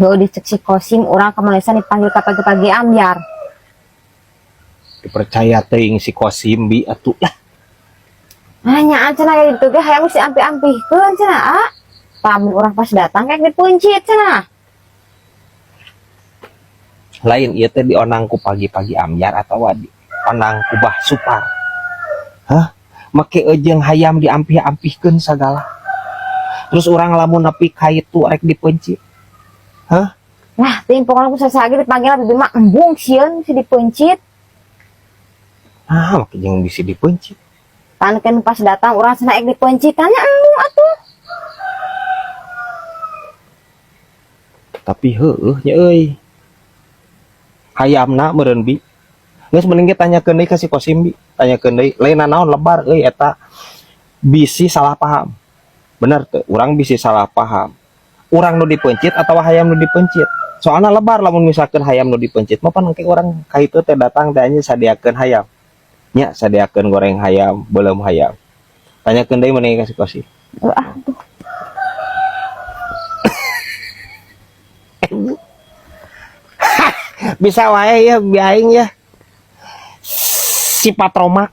Heuh, dicek si Kosim urang ka Malaysia dipanggil ka pagi-pagi ambyar. Dipercaya teuing si Kosim bi atuh lah. Ah, nyaan cenah kayak gitu ge hayang mesti ampih-ampihkeun cenah, ah. Pamun urang pas datang kayak dipeuncit cenah. Lain ieu teh dionang ku pagi-pagi ambyar atawa dionang ku Bah Supar. Hah? Make eujeung hayam diampih-ampihkeun sagala. Terus urang lamun nepi ka itu rek dipeuncit. Hah? Lah, teuing pokona ku sasage dipanggil bibi mah embung sieun si dipeuncit. Ah, make jeung bisi dipeuncit. Pan kan pas datang urang cenah ek dipeuncit, tanya embung atuh. Tapi heueuh nya euy. Hayamna meureun bi. Geus mending ge tanyakeun deui ka si Kosim bi. Tanyakeun deui, lain naon lebar euy eta bisi salah paham. Bener teu? Urang bisi salah paham. Urang nu dipeuncit atawa hayam nu dipeuncit. Soalna lebar lamun misalkeun hayam nu dipeuncit mah pan engke urang ka itu teh datang teh nya sadiakeun hayam. Nya sadiakeun goreng hayam, beuleum hayam. Tanyakeun deui mending ka si Kosim. Ah, tuh. Bisa wae ya bi aing ya. Si Patromak.